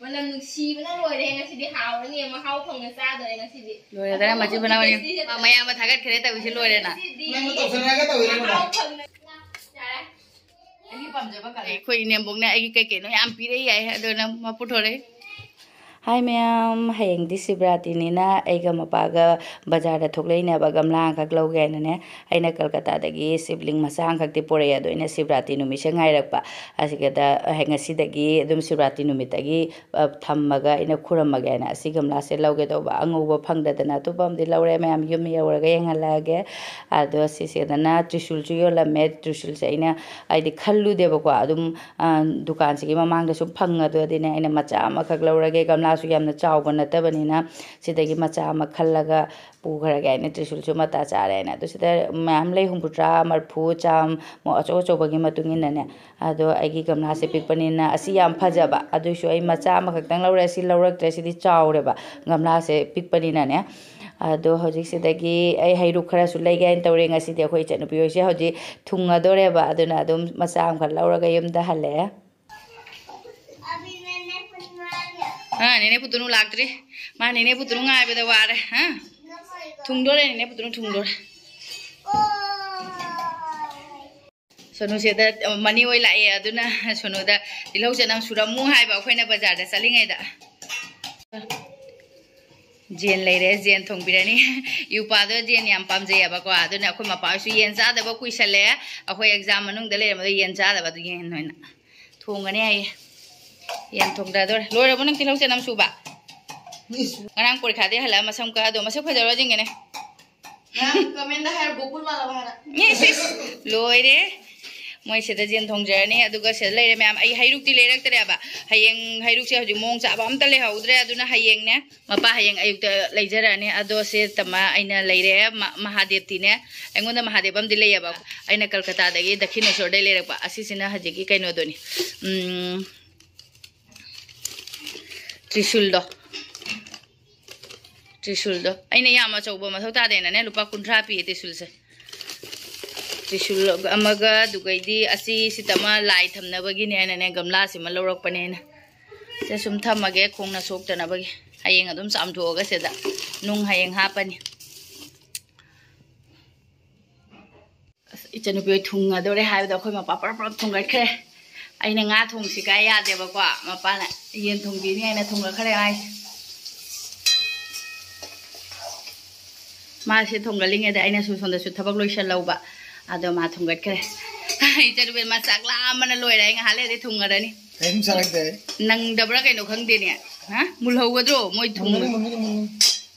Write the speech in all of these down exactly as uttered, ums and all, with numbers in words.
ꯃꯅꯝ ꯅꯨꯡꯁꯤꯕꯅ ꯂꯣꯏꯔꯦ꯫ ꯉꯁꯤꯗꯤ ꯍꯥꯎꯔꯅꯤ, ꯃꯍꯥꯎ ꯐꯪꯅ ꯆꯥꯗꯣꯔꯦ ꯉꯁꯤꯗꯤ꯫ ꯂꯣꯏꯔꯦꯗꯅ ꯃꯆꯤꯟ ꯃꯅꯥꯎ ꯑꯅꯤ꯫ ꯃꯌꯥꯝ ꯑꯃ ꯊꯥꯒꯠꯈ꯭ꯔꯦ ꯇꯧꯔꯤꯁꯦ ꯂꯣꯏꯔꯦꯅ꯫ ꯉꯁꯤꯗꯤ ꯅꯪ ꯇꯧꯁꯟꯅꯔꯒ ꯇꯧꯔꯤꯔꯣ? ꯃꯍꯥꯎ ꯐꯪꯅ꯫ ꯌꯥꯔꯦ꯫ ꯑꯩꯒꯤ ꯄꯥꯝꯖꯕ ꯀꯂꯔ꯫ ꯑꯩꯈꯣꯏ ꯏꯅꯦꯝꯕꯣꯛꯅ ꯑꯩꯒꯤ ꯀꯩ ꯀꯩꯅꯣ ꯌꯥꯝ ꯄꯤꯔꯛꯏ ꯍꯥꯏ, ꯑꯗꯨꯅ ꯃꯥ ꯄꯨꯊꯣꯔꯛꯏ꯫ ꯍꯥꯏ ꯃꯌꯥꯝ, ꯍꯌꯦꯡꯗꯤ ꯁꯤꯕꯔꯥꯇꯤꯅꯤꯅ ꯑꯩꯒ ꯃꯄꯥꯒ ꯕꯖꯥꯔꯗ ꯊꯣꯛꯂꯛꯏꯅꯦꯕ, ꯒꯝꯂꯥ ꯑꯃꯈꯛ ꯂꯧꯒꯦ ꯍꯥꯏꯅꯅꯦ꯫ ꯑꯩꯅ ꯀꯜꯀꯇꯥꯗꯒꯤ ꯁꯤꯕꯂꯤꯡ ꯃꯆꯥ ꯑꯃꯈꯛꯇꯤ ꯄꯨꯔꯛꯑꯦ, ꯑꯗꯣ ꯑꯩꯅ ꯁꯤꯕꯔꯥꯇꯤ ꯅꯨꯃꯤꯠꯁꯦ ꯉꯥꯏꯔꯛꯄ꯫ ꯑꯁꯤꯗ ꯍꯦꯛ ꯉꯁꯤꯗꯒꯤ ꯑꯗꯨꯝ ꯁꯤꯕꯔꯥꯇꯤ ꯅꯨꯃꯤꯠꯇꯒꯤ, ꯑ, ꯊꯝꯃꯒ ꯑꯩꯅ ꯈꯨꯔꯝꯃꯒꯦ ꯍꯥꯏꯅ ꯑꯁꯤ ꯒꯝꯂꯥꯁꯦ ꯂꯧꯒꯦ ꯇꯧꯕ꯫ ꯑꯉꯧꯕ ꯐꯪꯗꯗꯅ ꯑꯇꯣꯞꯄ ꯑꯃꯗꯤ ꯂꯧꯔꯦ, ꯃꯌꯥꯝ ꯌꯨꯝ ꯌꯧꯔꯒ ꯌꯦꯡꯍꯜꯂꯛꯑꯒꯦ꯫ ꯑꯗꯣ ꯁꯤꯁꯤꯗꯅ ꯇ꯭ꯔꯤꯁꯨꯜꯁꯨ ꯌꯣꯜꯂꯝꯃꯦ꯫ ꯇ꯭ꯔꯤꯁꯨꯜꯁꯦ ꯑꯩꯅ ꯍꯥꯏꯗꯤ ꯈꯜꯂꯨꯗꯦꯕꯀꯣ, ꯑꯗꯨꯝ, ꯑ, ꯗꯨꯀꯥꯟꯁꯤꯒꯤ ꯃꯃꯥꯡꯗ ꯁꯨꯝ ꯐꯪꯉꯗꯣꯏꯗꯤꯅꯦ, ꯑꯩꯅ ꯃꯆꯥ ꯑꯃꯈꯛ ꯂꯧꯔꯒꯦ꯫ ꯒꯝꯂꯥꯁꯨ ꯌꯥꯝꯅ ꯆꯥꯎꯕ ꯅꯠꯇꯕꯅꯤꯅ ꯁꯤꯗꯒꯤ ꯃꯆꯥ ꯑꯃ ꯈꯜꯂꯒ ꯄꯨꯈ꯭ꯔꯒꯦ ꯍꯥꯏꯅ ꯇ꯭ꯔꯤꯁꯨꯜꯁꯨ ꯃꯇꯥ ꯆꯥꯔꯦ ꯍꯥꯏꯅ꯫ ꯑꯗꯨ ꯁꯤꯗ ꯃꯌꯥꯝ ꯂꯩ, ꯍꯨꯝꯐꯨꯇꯔꯥ, ꯃꯔꯤꯐꯨ, ꯆꯥꯝ-, ꯃꯣ-, ꯑꯆꯧ ꯑꯆꯧꯕꯒꯤ ꯃꯇꯨꯡ ꯏꯟꯅꯅꯦ꯫ ꯑꯗꯣ ꯑꯩꯒꯤ ꯒꯝꯂꯥꯁꯦ ꯄꯤꯛꯄꯅꯤꯅ ꯑꯁꯤ ꯌꯥꯝ ꯐꯖꯕ, ꯑꯗꯨꯏꯁꯨ ꯑꯩ ꯃꯆꯥ ꯑꯃꯈꯛꯇꯪ ꯂꯧꯔꯦ, ꯑꯁꯤ ꯂꯧꯔꯛꯇ꯭ꯔꯦ, ꯁꯤꯗꯤ ꯆꯥꯎꯔꯦꯕ ꯒꯝꯂꯥꯁꯦ ꯄꯤꯛꯄꯅꯤꯅꯅꯦ꯫ ꯑꯗꯣ ꯍꯧꯖꯤꯛꯁꯤꯗꯒꯤ ꯑꯩ ꯍꯩꯔꯨꯛ ꯈꯔꯁꯨ ꯂꯩꯒꯦ ꯍꯥꯏꯅ ꯇꯧꯔꯦ꯫ ꯉꯁꯤꯗꯤ ꯑꯩꯈꯣꯏ ꯏꯆꯟꯅꯨꯄꯤ ꯍꯣꯏꯁꯦ ꯍꯧꯖꯤꯛ ꯊꯨꯡꯉꯗꯣꯔꯦꯕ, ꯑꯗꯨꯅ ꯑꯗꯨꯝ ꯃꯆꯥ ꯑꯃꯈꯛ ꯂꯧꯔꯒ ꯌꯨꯝꯗ ꯍꯜꯂꯛꯑꯦ꯫ ꯑꯥ, ꯅꯦꯅꯦ ꯄꯨꯇꯨꯅꯨ ꯂꯥꯛꯇ꯭ꯔꯤ꯫ ꯃꯥ ꯅꯦꯅꯦ ꯄꯨꯇꯨꯅꯨ ꯉꯥꯏꯕꯗ ꯋꯥꯔꯦ꯫ ꯍꯥ? ꯊꯨꯡꯗꯣꯔꯦ, ꯅꯦꯅꯦ ꯄꯨꯇꯨꯅꯨ ꯊꯨꯡꯗꯣꯔꯦ꯫ ꯁꯣꯅꯨꯁꯦꯗ, ꯑ, ꯃꯅꯤ ꯍꯣꯏ ꯂꯥꯛꯑꯦ, ꯑꯗꯨꯅ ꯁꯣꯅꯨꯗ ꯇꯤꯜꯍꯧ ꯆꯅꯝ ꯁꯨꯔꯝꯃꯨ ꯍꯥꯏꯕ ꯑꯩꯈꯣꯏꯅ ꯕꯖꯥꯔꯗ ꯆꯠꯂꯤꯉꯩꯗ꯫ ꯖꯦꯟ ꯂꯩꯔꯦ, ꯖꯦꯟ ꯊꯣꯡꯕꯤꯔꯅꯤ꯫ ꯏꯎꯄꯥꯗꯣ ꯖꯦꯟ ꯌꯥꯝ ꯄꯥꯝꯖꯩꯌꯦꯕꯀꯣ, ꯑꯗꯨꯅ ꯑꯩꯈꯣꯏ ꯃꯄꯥ ꯍꯣꯏꯁꯨ ꯌꯦꯟ ꯆꯥꯗꯕ ꯀꯨꯏꯁꯜꯂꯛꯑꯦ꯫ ꯑꯩꯈꯣꯏ ꯑꯦꯛꯖꯥꯝ ꯃꯅꯨꯡꯗ ꯂꯩꯔꯝꯕꯗꯣ ꯌꯦꯟ ꯆꯥꯗꯕ, ꯑꯗꯨꯒꯤ ꯌꯦꯟ ꯑꯣꯏꯅ ꯊꯣꯡꯒꯅꯤ ꯍꯥꯏꯌꯦ꯫ ꯌꯦꯟ ꯊꯣꯡꯗꯗꯣꯔꯦ꯫ ꯂꯣꯏꯔꯕꯣ ꯅꯪ ꯇꯤꯜꯍꯧ ꯆꯅꯝ ꯁꯨꯕ? ꯉꯔꯥꯡ ꯄꯣꯔꯤꯈꯥꯗꯩ ꯍꯜꯂꯛꯑ ꯃꯁꯝ ꯀꯛꯑꯗꯣ, ꯃꯁꯛ ꯐꯖꯔꯣ ꯌꯦꯡꯒꯦꯅꯦ꯫ ꯉꯔꯥꯡ ꯀꯃꯦꯟꯗ ꯍꯥꯏꯔ ꯒꯣꯀꯨꯜ ꯃꯥꯜꯂꯕ ꯍꯥꯏꯔ꯫ ꯏꯁ, ꯏꯁ, ꯂꯣꯏꯔꯦ꯫ ꯃꯣꯏ ꯁꯤꯗ ꯖꯦꯟ ꯊꯣꯡꯖꯔꯅꯤ, ꯑꯗꯨꯒ ꯁꯤꯗ ꯂꯩꯔꯦ ꯃꯌꯥꯝ꯫ ꯑꯩ ꯍꯩꯔꯨꯛꯇꯤ ꯂꯩꯔꯛꯇ꯭ꯔꯦꯕ꯫ ꯍꯌꯦꯡ ꯍꯩꯔꯨꯛꯁꯦ ꯍꯧꯖꯤꯛ ꯃꯑꯣꯡ ꯆꯥꯕ ꯑꯝꯇ ꯂꯩꯍꯧꯗ꯭ꯔꯦ, ꯑꯗꯨꯅ ꯍꯌꯦꯡꯅꯦ ꯃꯄꯥ ꯍꯌꯦꯡ ꯑꯌꯨꯛꯇ ꯂꯩꯖꯔꯛꯑꯅꯤ꯫ ꯑꯗꯣ ꯁꯤ ꯇꯝꯃ ꯑꯩꯅ ꯂꯩꯔꯦ꯫ ꯃ-, ꯃꯍꯥꯗꯦꯕꯇꯤꯅꯦ, ꯑꯩꯉꯣꯟꯗ ꯃꯍꯥꯗꯦꯕ ꯑꯃꯗꯤ ꯂꯩꯌꯦꯕ꯫ ꯑꯩꯅ ꯀꯜꯀꯇꯥꯗꯒꯤ ꯗꯈꯤꯅꯦꯁꯣꯔꯗꯩ ꯂꯩꯔꯛꯄ꯫ ꯑꯁꯤꯁꯤꯅ ꯍꯧꯖꯤꯛꯀꯤ ꯀꯩꯅꯣꯗꯨꯅꯤ, ꯎꯝ, ꯇ꯭ꯔꯤꯁꯨꯜꯗꯣ꯫ ꯇ꯭ꯔꯤꯁꯨꯜꯗꯣ꯫ ꯑꯩꯅ ꯌꯥꯝ ꯑꯆꯧꯕ ꯃꯊꯧ ꯇꯥꯗꯦꯅꯅꯦ, ꯂꯨꯄꯥ ꯀꯨꯟꯊ꯭ꯔꯥ ꯄꯤꯌꯦ ꯇ꯭ꯔꯤꯁꯨꯜꯁꯦ꯫ ꯇ꯭ꯔꯤꯁꯨꯜ ꯑꯃꯒ, ꯑꯗꯨꯒꯩꯗꯤ ꯑꯁꯤ ꯁꯤꯗ ꯑꯃ ꯂꯥꯏ ꯊꯝꯅꯕꯒꯤꯅꯦ ꯍꯥꯏꯅꯅꯦ, ꯒꯝꯂꯥꯁꯤꯃ ꯂꯧꯔꯛꯄꯅꯦ ꯑꯩꯅ꯫ ꯁꯤꯗ ꯁꯨꯝ ꯊꯝꯃꯒꯦ, ꯈꯣꯡꯅ ꯁꯣꯛꯇꯅꯕꯒꯤ꯫ ꯍꯌꯦꯡ ꯑꯗꯨꯝ ꯆꯥꯝꯊꯣꯛꯑꯒ ꯁꯤꯗ ꯅꯨꯡ ꯍꯌꯦꯡ ꯍꯥꯞꯄꯅꯤ꯫ ꯑꯁ, ꯏꯆꯟꯅꯨꯄꯤ ꯍꯣꯏ ꯊꯨꯡꯉꯗꯧꯔꯦ ꯍꯥꯏꯕꯗ ꯑꯩꯈꯣꯏ ꯃꯄꯥ ꯄꯔꯞ ꯄꯔꯞ ꯊꯣꯡꯒꯠꯈ꯭ꯔꯦ꯫ ꯑꯩꯅ ꯉꯥ ꯊꯣꯡꯁꯤ ꯀꯥꯏ ꯌꯥꯗꯦꯕꯀꯣ, ꯃꯄꯥꯅ ꯌꯦꯟ ꯊꯣꯡꯕꯤꯅꯤ ꯍꯥꯏꯅ ꯊꯣꯡꯒꯠꯈ꯭ꯔꯦ ꯍꯥꯏꯁꯦ꯫ ꯃꯥꯁꯦ ꯊꯣꯡꯒꯠꯂꯤꯉꯩꯗ ꯑꯩꯅꯁꯨ ꯁꯣꯝꯗꯁꯨ ꯊꯕꯛ ꯂꯣꯏꯁꯜꯍꯧꯕ꯫ ꯑꯗꯣ ꯃꯥ ꯊꯣꯡꯒꯠꯈ꯭ꯔꯦ꯫ ꯏꯆꯟꯅꯨꯄꯤ ꯃꯥ ꯆꯥꯛ ꯂꯥꯝꯕꯅ ꯂꯣꯏꯔꯦ꯫ ꯑꯩ ꯉꯥꯏꯍꯥꯛ ꯂꯩꯔꯗꯤ ꯊꯨꯡꯉꯔꯅꯤ꯫ ꯀꯔꯤꯝ ꯆꯥꯔꯛꯇꯦ꯫ ꯅꯪꯗꯕ꯭ꯔꯥ ꯀꯩꯅꯣ ꯈꯪꯗꯦꯅꯦ꯫ ꯍꯥ? ꯃꯨꯜꯍꯧꯒꯗ꯭ꯔꯣ ꯃꯣꯏ ꯊꯣꯡꯕ? ꯃꯨꯟꯒꯅꯤ, ꯃꯨꯟꯒꯅꯤ, ꯃꯨꯟꯒꯅꯤ꯫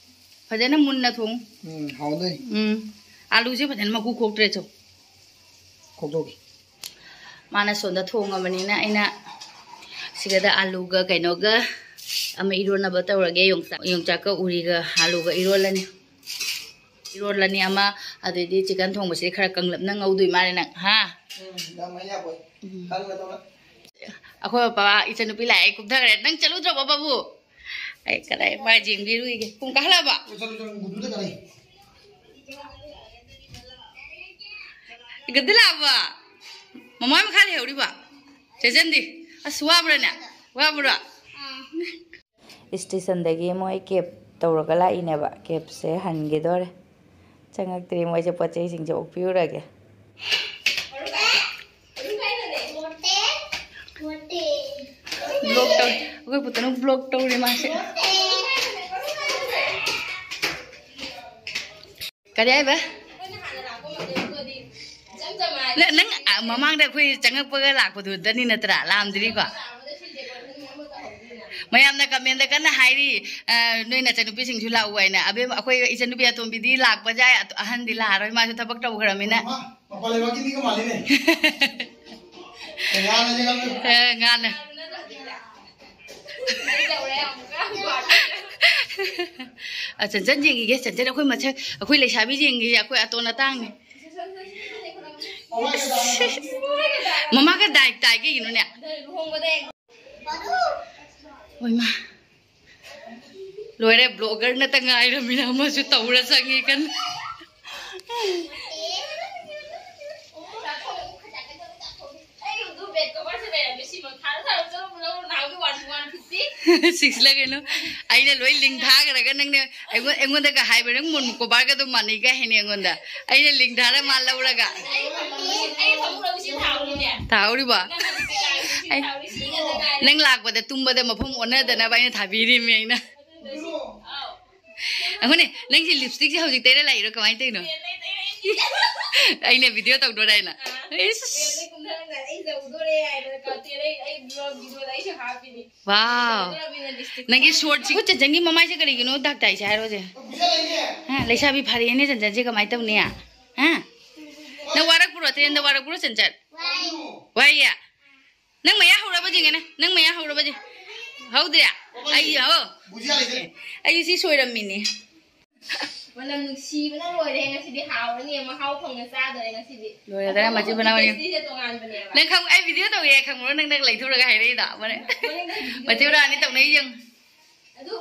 ꯐꯖꯅ ꯃꯨꯟꯅ ꯊꯣꯡ꯫ ꯎꯝ, ꯍꯥꯎꯗꯣꯏꯅꯤ꯫ ꯎꯝ꯫ ꯑꯥꯂꯨꯁꯦ ꯐꯖꯅ ꯃꯀꯨ ꯈꯣꯛꯇ꯭ꯔꯦ ꯆꯧ꯫ ꯈꯣꯛꯇꯣꯛꯀꯦ꯫ ꯃꯥꯅ ꯁꯣꯝꯗ ꯊꯣꯡꯉꯕꯅꯤꯅ ꯑꯩꯅ ꯁꯤꯒꯗ ꯑꯥꯂꯨꯒ ꯀꯩꯅꯣꯒ ꯑꯃ ꯏꯔꯣꯟꯅꯕ ꯇꯧꯔꯒꯦ꯫ ꯌꯣꯡꯆꯥꯛ, ꯌꯣꯡꯆꯥꯛꯀ ꯎꯔꯤꯒ ꯑꯥꯂꯨꯒ ꯏꯔꯣꯜꯂꯅꯤ꯫ ꯏꯔꯣꯜꯂꯅꯤ ꯑꯃ, ꯑꯗꯩꯗꯤ ꯆꯤꯛꯀꯟ ꯊꯣꯡꯕꯁꯤꯗꯤ ꯈꯔ ꯀꯪꯂꯞꯅ ꯉꯧꯗꯣꯏ ꯃꯥꯜꯂꯦ ꯅꯪ, ꯍꯥ? ꯎꯝ, ꯌꯥꯝ ꯃꯍꯤ ꯌꯥꯝꯃꯣꯏ꯫ ꯎꯝ꯫ ꯀꯪꯅ ꯇꯧꯔ꯫ ꯑꯩꯈꯣꯏ ꯕꯕꯥ ꯏꯆꯟꯅꯨꯄꯤ ꯂꯥꯛꯑꯦ, ꯑꯩ ꯀꯨꯝꯊꯈ꯭ꯔꯦ꯫ ꯅꯪ ꯆꯠꯂꯨꯗ꯭ꯔꯕꯣ, ꯕꯥꯕꯨ? ꯑꯩ ꯀꯗꯥꯏ ꯃꯥ ꯌꯦꯡꯕꯤꯔꯨꯏꯒꯦ꯫ ꯄꯨꯡ ꯀꯥ ꯍꯜꯂꯛꯑꯕ? ꯆꯠꯂꯨ, ꯆꯠꯂꯨ, ꯒꯨꯗꯨꯗ ꯀꯔꯤ? ꯒꯗꯤ ꯂꯥꯛꯑꯕ? ꯃꯃꯥ ꯃꯈꯥ ꯂꯩꯍꯧꯔꯤꯕ? ꯆꯦꯆꯟꯗꯤ? ꯑꯁ, ꯋꯥꯕ꯭ꯔꯥꯅꯦ? ꯋꯥꯕ꯭ꯔꯥ? ꯏꯁꯇꯦꯁꯟꯗꯒꯤ ꯃꯣꯏ ꯀꯦꯞ ꯇꯧꯔꯒ ꯂꯥꯛꯏꯅꯦꯕ꯫ ꯀꯦꯞꯁꯦ ꯍꯟꯒꯦꯗꯧꯔꯦ꯫ ꯆꯪꯉꯛꯇ꯭ꯔꯤ꯫ ꯃꯣꯏꯁꯦ ꯄꯣꯠ ꯆꯩꯁꯤꯡꯁꯦ ꯑꯣꯛꯄꯤꯔꯨꯔꯒꯦ꯫ ꯕ꯭ꯂꯣꯛ ꯇꯧꯔꯤ꯫ ꯑꯩꯈꯣꯏ ꯄꯨꯇꯅꯨ ꯕ꯭ꯂꯣꯛ ꯇꯧꯔꯤ ꯃꯥꯁꯦ꯫ ꯀꯔꯤ ꯍꯥꯏꯕ? ꯅ-, ꯅꯪ, ꯑ, ꯃꯃꯥꯡꯗ ꯑꯩꯈꯣꯏ ꯆꯪꯉꯛꯄꯒ ꯂꯥꯛꯄꯗꯨꯗꯅꯤ ꯅꯠꯇ꯭ꯔꯥ? ꯂꯥꯛꯑꯝꯗ꯭ꯔꯤꯀꯣ? ꯃꯌꯥꯝꯅ ꯀꯃꯦꯟꯗ ꯀꯟꯅ ꯍꯥꯏꯔꯤ, ꯑ, "ꯅꯣꯏ ꯅꯆꯟꯅꯨꯄꯤꯁꯤꯡꯁꯨ ꯂꯥꯛꯎ" ꯍꯥꯏꯅ꯫ ꯑꯕꯦꯝ, ꯑꯩꯈꯣꯏ ꯏꯆꯟꯅꯨꯄꯤ ꯑꯇꯣꯝꯕꯤꯗꯤ ꯂꯥꯛꯄꯁꯦ ꯑꯍꯟꯗꯤ ꯂꯥꯛꯑꯔꯣꯏ, ꯃꯥꯁꯨ ꯊꯕꯛ ꯇꯧꯈ꯭ꯔꯃꯤꯅ꯫ ꯃꯄꯥꯟ ꯂꯩꯕꯥꯛꯀꯤ ꯃꯤꯒ ꯃꯥꯜꯂꯤꯅꯦ꯫ ꯉꯥꯅ ꯌꯦꯡꯉꯝꯃꯦ꯫ ꯑ, ꯉꯥꯅ꯫ ꯑ, ꯆꯟꯆꯟ ꯌꯦꯡꯈꯤꯒꯦ, ꯆꯟꯆꯟ ꯑꯩꯈꯣꯏ ꯃꯁꯛ, ꯑꯩꯈꯣꯏ ꯂꯩꯁꯥꯕꯤ ꯌꯦꯡꯈꯤꯒꯦ, ꯑꯩꯈꯣꯏ ꯑꯇꯣꯟ ꯑꯇꯥꯡꯅꯤ꯫ ꯃꯃꯥꯒ ꯗꯥꯏ ꯇꯥꯏ ꯀꯩꯒꯤꯅꯣꯅꯦ? ꯍꯣꯏ ꯃꯥ꯫ ꯂꯣꯏꯔꯦ, ꯕ꯭ꯂꯣꯒꯔ ꯅꯠꯇ ꯉꯥꯏꯔꯃꯤꯅ ꯑꯃꯁꯨ ꯇꯧꯔ ꯆꯪꯉꯤ ꯀꯟꯅ꯫ ꯁꯤꯛꯁꯂ ꯀꯩꯅꯣ? ꯑꯩꯅ ꯂꯣꯏ ꯂꯤꯡ ꯊꯥꯈ꯭ꯔꯒ ꯅꯪꯅ ꯑꯩꯉꯣꯟ ꯑꯩꯉꯣꯟꯗꯒ ꯍꯥꯏꯕ, ꯅꯪ ꯃꯣꯟ ꯀꯣꯕꯥꯔꯒ ꯑꯗꯨꯝ ꯃꯥꯟꯅꯩꯒ ꯍꯥꯏꯅꯦ ꯑꯩꯉꯣꯟꯗ꯫ ꯑꯩꯅ ꯂꯤꯡ ꯊꯥꯔ ꯃꯥ ꯂꯧꯔꯒ꯫ ꯊꯥꯍꯧꯔꯤꯕꯣ? ꯅꯪ ꯂꯥꯛꯄꯗ ꯇꯨꯝꯕꯗ ꯃꯐꯝ ꯑꯣꯟꯅꯗꯅꯕ ꯑꯩꯅ ꯊꯥꯕꯤꯔꯤꯃꯤ ꯑꯩꯅ꯫ ꯑꯩꯈꯣꯏꯅꯦ, ꯅꯪꯁꯤ ꯂꯤꯞꯁꯇꯤꯛꯁꯦ ꯍꯧꯖꯤꯛ ꯇꯩꯔ ꯂꯥꯛꯏꯔꯣ, ꯀꯃꯥꯏꯅ ꯇꯧꯔꯤꯅꯣ? ꯑꯩꯅ ꯚꯤꯗꯤꯑꯣ ꯇꯧꯗꯣꯔꯦ ꯍꯥꯏꯅ꯫ ꯏꯁ꯫ ꯋꯥꯎ꯫ ꯅꯪꯒꯤ ꯁꯣꯔꯠꯁꯤ꯫ ꯑꯩꯈꯣꯏ ꯆꯟꯆꯟꯒꯤ ꯃꯃꯥꯏꯁꯦ ꯀꯔꯤꯒꯤꯅꯣ ꯗꯥꯛ ꯇꯥꯏꯁꯦ ꯍꯥꯏꯔꯣꯁꯦ? ꯍꯥ, ꯂꯩꯁꯥꯕꯤ ꯐꯔꯦꯅꯦ ꯆꯟꯆꯟꯁꯦ, ꯀꯃꯥꯏꯅ ꯇꯧꯅꯤ? ꯍꯥ? ꯅꯪ ꯋꯥꯔꯛꯄ꯭ꯔꯣ? ꯇ꯭ꯔꯦꯟꯗ ꯋꯥꯔꯛꯄ꯭ꯔꯣ ꯆꯟꯆꯟ? ꯋꯥꯏꯌꯦ꯫ ꯅꯪ ꯃꯌꯥ ꯍꯧꯔꯕ ꯌꯦꯡꯒꯦꯅꯦ꯫ ꯅꯪ ꯃꯌꯥ ꯍꯧꯔꯕ ꯌꯦꯡ-, ꯍꯧꯗ꯭ꯔꯦ? ꯑꯩ, ꯍꯣ꯫ ꯑꯩꯁꯨ ꯁꯤ ꯁꯣꯏꯔꯝꯃꯤꯅꯦ꯫ ꯃꯅꯝ ꯅꯨꯡꯁꯤꯕꯅ ꯂꯣꯏꯔꯦ꯫ ꯉꯁꯤꯗꯤ ꯍꯥꯎꯔꯅꯤ, ꯃꯍꯥꯎ ꯐꯪꯅ ꯆꯥꯗꯣꯔꯦ ꯉꯁꯤꯗꯤ꯫ ꯂꯣꯏꯔꯦꯗꯅ, ꯃꯆꯤꯟ ꯃꯅꯥꯎ ꯑꯅꯤ꯫ Tasteꯁꯦ ꯇꯣꯉꯥꯟꯕꯅꯦꯕ꯫ ꯅꯪ ꯈꯪ-, ꯑꯩ ꯚꯤꯗꯤꯑꯣ ꯇꯧꯔꯤꯌꯦ ꯈꯪꯕ꯭ꯔꯣ? ꯅꯪ, ꯅꯪ ꯂꯩꯊꯣꯛꯎꯔꯒ ꯍꯥꯏꯔꯛꯏꯗꯣ꯫ ꯃꯅꯦ-, ꯃꯅꯤꯡꯗ ꯚꯤꯗꯤꯑꯣ ꯃꯆꯤꯟ ꯃꯅꯥꯎ ꯑꯅꯤ ꯇꯧꯅꯩ ꯌꯦꯡꯉꯨ꯫ ꯑꯗꯨ